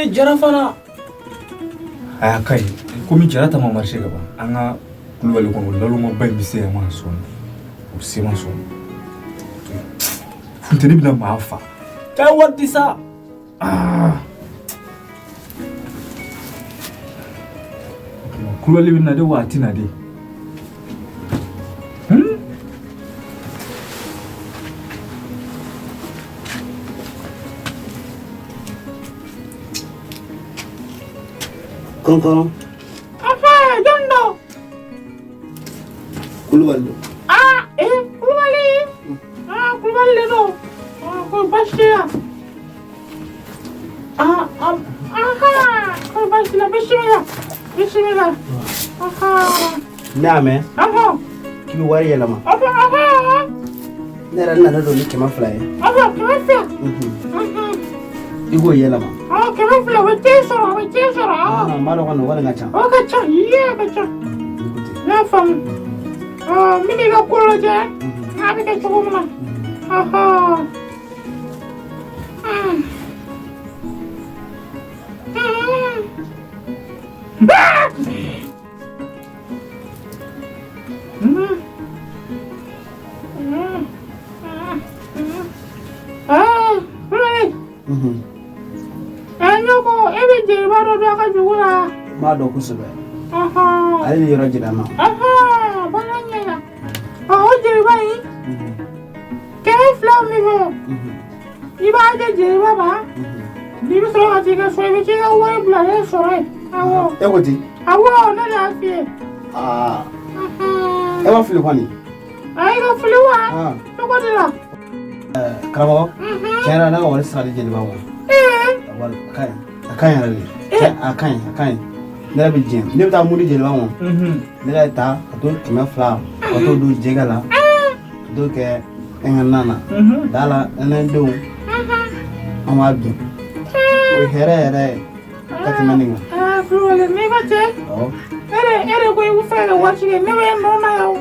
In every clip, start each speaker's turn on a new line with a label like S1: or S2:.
S1: Ee Jara fana. A ka ɲi komi Jara ta ma marché ka ban an ka Kulubali kɔnɔ lalomaba in bɛ se yan ma sɔn o se ma sɔn funteni bɛna maa fa k'a ye wari di sa aa Kulubali bɛ na de wa a tɛ na de.
S2: Kɔnkɔn.
S3: Afa, jɔn don?
S2: Kulubali don.
S3: Aa, ee, Kulubali. Aa, Kulubali de don. Aa, ko baasi tɛ yan. Aa, aha, ko baasi t'i la, bisimila. Bisimila. Aha.
S2: Ne y'a mɛn.
S3: Aha.
S2: K'i bɛ wari yɛlɛma.
S3: Aha, aha.
S2: Ne yɛrɛ nana don ni 200 ye.
S3: Aha, 200.
S2: I k'o yɛlɛma.
S3: Aa, 200, o bɛ te sɔrɔ, o bɛ te sɔrɔ.
S2: Aa, n b'a dɔn kɔni wari ka ca.
S3: O ka ca, iye, a ka ca. N y'a faamu. Aa, n bɛna i ka ko lajɛ. A bɛ kɛ cogo min na. Aha. Ne ko e bɛ jeliba dɔ dɔn a ka dugu la.
S2: N b'a dɔn kosɛbɛ. Ale de yɔrɔ jira n na.
S3: Baara ɲɛna. O jeliba in 200 min fɔ i b'a di jeliba ma n'i bɛ sɔrɔ ka t'i ka so i bɛ t'i ka wari bilalen sɔrɔ yen. Awɔ.
S2: E ko ten?
S3: Awɔ, ne de y'a f'i ye.
S2: Aa. E ma fili kɔni?
S3: Ayi ka fili wa? Cogo di la?
S2: Karamɔgɔ, tiɲɛ yɛrɛ la ne ka wari sara di jeliba ma. Wari a ka ɲi, a ka ɲi yɛrɛ de. A ka ɲi, a ka ɲi. Ne yɛrɛ bɛ diɲɛ. Ne bɛ taa mun di jeliba ma? Ne yɛrɛ ta ka t'o 200 ka t'o don jɛgɛ la ka t'o kɛ n ka na na. Da la ne ni n denw an b'a dun. O ye hɛrɛ yɛrɛ ye ka tɛmɛ nin kan.
S3: Aa Kulubali n'i ko ten.
S2: Awɔ.
S3: E de ko i bɛ fɛ ka wari ci kɛ ne bɛ nɔ na yan o.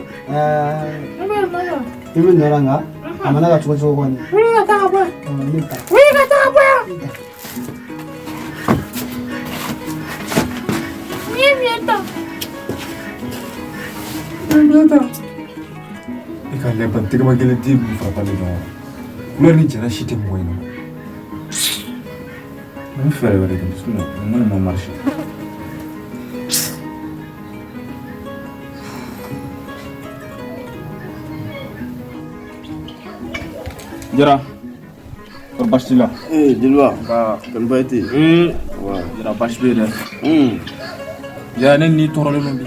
S3: Ne bɛ nɔ na.
S2: I bɛ nɔ la nka a mana kɛ cogo cogo kɔni.
S3: Wuli ka taa ka bɔ yan.
S2: Ne bɛ taa.
S3: Wuli ka taa ka bɔ yan. N ye miɲɛ ta.
S1: N ye miɲɛ ta. E ka lɛ ban tɛgɛma kelen den ninnu fara bali ɲɔgɔn kan. Kulubali ni Jara si tɛ mɔgɔ ɲɛnama. N bɛ fɛɛrɛ wɛrɛ kɛ sinon nin kɔni ma marché. Jara, kɔri baasi t'i la?
S2: Ee jeliba. Nba. Kɔni baasi tɛ yen?
S1: Ee. Jara baasi bɛ yen dɛ. Jara ne ni tɔɔrɔlen don bi.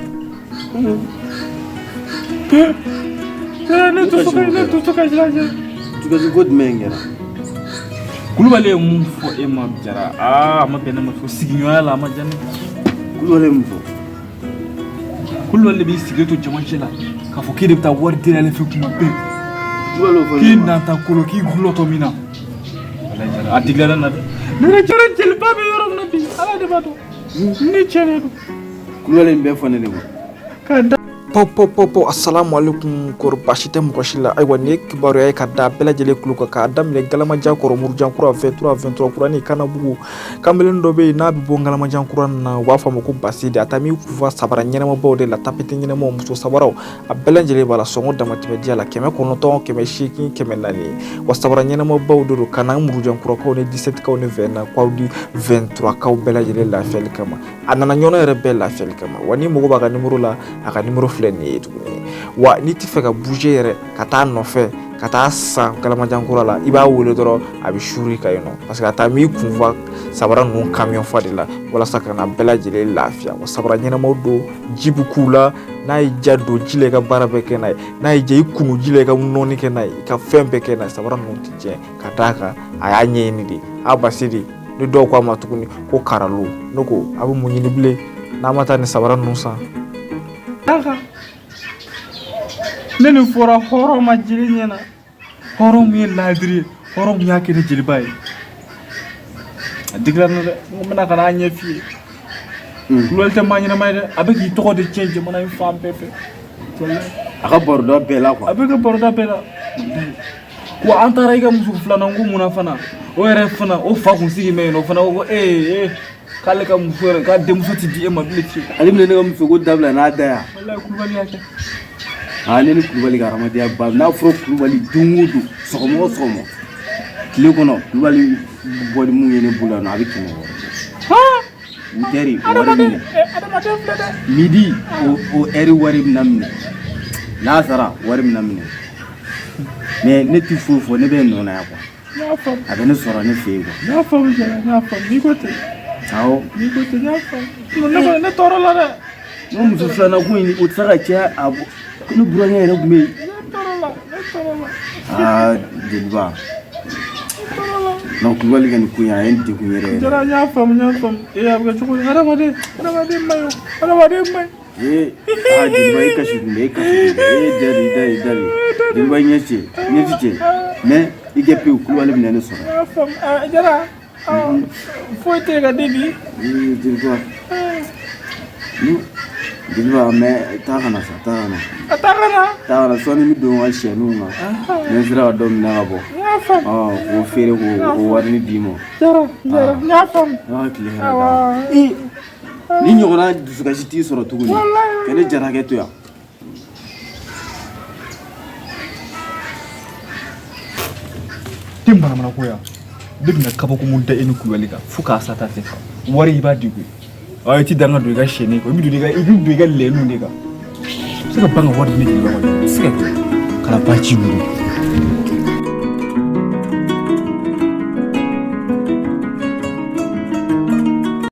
S1: Jara ne dusu ka ne dusu kasira Jara.
S2: Dusukasi ko jumɛn kɛra?
S1: Kulubali ye mun fɔ e ma Jara? Aa a ma bɛn ne ma fiyewu sigiɲɔgɔnya la a ma diya ne ye.
S2: Kulubali ye mun fɔ?
S1: Kulubali de b'i sigilen to cɛmancɛ la k'a fɔ k'e de bɛ taa wari deli ale fɛ kuma bɛɛ.
S2: Kulubali y'o fɔ ne
S1: K'i
S2: ma.
S1: nata kolo k'i gulɔtɔ min na. Walayi Jara a digira ne na dɛ. Ne yɛrɛ Jara jeliba bɛ yɔrɔ min na bi Ala de b'a dɔn. Ne cɛnnen don.
S2: Kulubali ye nin bɛɛ fɔ ne de ma.
S1: K'a da
S4: Pɔ pɔ pɔ pɔ assalamu alaikum kɔrɔ baasi tɛ mɔgɔ si la ayiwa nin ye kibaruya ye ka da bɛɛ lajɛlen tulo kan k'a daminɛ galamajan kɔrɔ murujankura 23 23 kura ni kanabugu kamalen dɔ bɛ yen n'a bɛ bɔ galamajan kura na u b'a fɔ a ma ko basidi a taa min kunfa sabara ɲɛnamabaw de la tapeti ɲɛnamaw muso sabaraw a bɛɛ lajɛlen b'a la sɔngɔ damatɛmɛ diya la 900 800 400 wa sabara ɲɛnamabaw de don ka na murujankurakaw ni 17kaw ni 29kaw ni 23kaw bɛɛ lajɛlen lafiyali kama a nana ɲɔnɔ yɛrɛ bɛɛ lafiyali kama wa ni mago b'a ka nimoro la a ka nimoro filɛ nin ye tuguni wa n'i tɛ fɛ ka bouger yɛrɛ ka taa nɔfɛ ka taa san galamajankura la i b'a wele dɔrɔn a bɛ suri ka yen nɔ parce que a taa m'i kunfa sabara ninnu camion fa de la walasa ka na bɛɛ lajɛlen lafiya wa sabara ɲɛnamaw don ji bɛ k'u la n'a y'i ja don ji la i ka baara bɛɛ kɛ n'a ye n'a y'i ja i kunu ji la i ka nɔɔni kɛ n'a ye i ka fɛn bɛɛ kɛ n'a ye sabara ninnu tɛ tiɲɛ ka d'a kan a y'a ɲɛɲini de a basidi ni dɔw ko a ma tuguni ko karalo ne ko a bɛ mun ɲini bilen n'a ma taa ni sabara ninnu san.
S1: Ne nin fɔra hɔrɔn ma jeli ɲɛna hɔrɔn mun ye laadiri ye hɔrɔn mun y'a kɛ ne jeliba ye a digira n na dɛ n ko n bɛna ka n'a ɲɛ f'i ye Kulubali tɛ maa ɲɛnama ye dɛ a bɛ k'i tɔgɔ de tiɲɛ jamana in fan bɛɛ fɛ
S2: A ka baroda bɛɛ la quoi.
S1: A bɛ ka baroda bɛɛ la. Wa an taara i ka muso filanan ko mun na fana, o yɛrɛ fana, o fa kun sigi bɛ yen nɔ, o fana ko ko ee ee k'ale ka muso yɛrɛ, k'a denmuso ti di e ma bilen fiyewu.
S5: Ale bɛna ne ka musoko dabila n'a da yan.
S1: Walayi Kulubali y'a kɛ.
S5: Aa, ne ni Kulubali ka hadamadenya ba, n'a fɔra Kulubali don o don, sɔgɔma o sɔgɔma, tile kɔnɔ, Kulubali bɔ ni mun ye ne bolo yan nɔ, a bɛ 600 bɔ. Huit heures o wari minɛ.
S3: Adamaden filɛ dɛ.
S5: Midi o heure wari bɛna minɛ. Lasara wari bɛna minɛ. Mais ne tɛ foyi fɔ, ne bɛ nɔ na yan quoi.
S3: N y'a faamu.
S5: A bɛ ne sɔrɔ ne fɛ yen quoi.
S3: N y'a faamu Jara, n y'a faamu. N'i ko ten.
S5: Awɔ.
S3: N'i ko ten, n y'a faamu. Ne kɔni, ne tɔɔrɔ la dɛ.
S5: N ka muso filanan ko in, o tɛ se ka caya a bɔ. Ne burankɛ yɛrɛ tun bɛ yen.
S3: Ne tɔɔrɔ la, ne tɔɔrɔ la.
S5: Aa jeliba. Non, Kulubali ka nin ko in, a ye n degun yɛrɛ yɛrɛ.
S3: Jara, n y'a faamu, n y'a faamu. Ee, a bɛ kɛ cogo di? Hadamaden, hadamaden man ɲi o. Hadamaden man ɲi.
S5: Ee, aa jeliba, e kasi kun bɛ, e kasi kun bɛ. Ee, dari dari dari. Jeliba, ɲɛ cɛ, ɲɛji cɛ. Mais i kɛ pewu, Kulubali bɛna ne sɔrɔ.
S3: N y'a faamu. Aa Jara, foyi tɛ ka di bi.
S5: Ee jeliba. Jeliba, mais taa ka na sa, taa ka na.
S3: A taa ka na.
S5: Taa ka na, sɔɔni n bɛ don n ka sɛninw na. Ni n sera ka dɔ minɛ ka bɔ.
S3: N y'a faamu.
S5: Ɔ, k'o feere k'o warini d'i ma.
S3: Jara, Jara, n y'a faamu.
S5: Ala ka tile hɛrɛ d'an ma. Ee, ni ɲɔgɔnna dusukasi t'i sɔrɔ tuguni. Ka ne Jarakɛ to yan.
S1: Tɛ manamana ko yan. Ne bɛna kabako mun da e ni Kulubali kan fo k'a sa ta tɛ fa. Wari i b'a di koyi. Ɔ, i ti dan ka don i ka sɛni kan, i bɛ don i ka, i bɛ don i ka lɛninw de kan. I bɛ se ka ban ka wari di ne jeliba ma, i tɛ se ka kɛ. Kana ba ci wuli.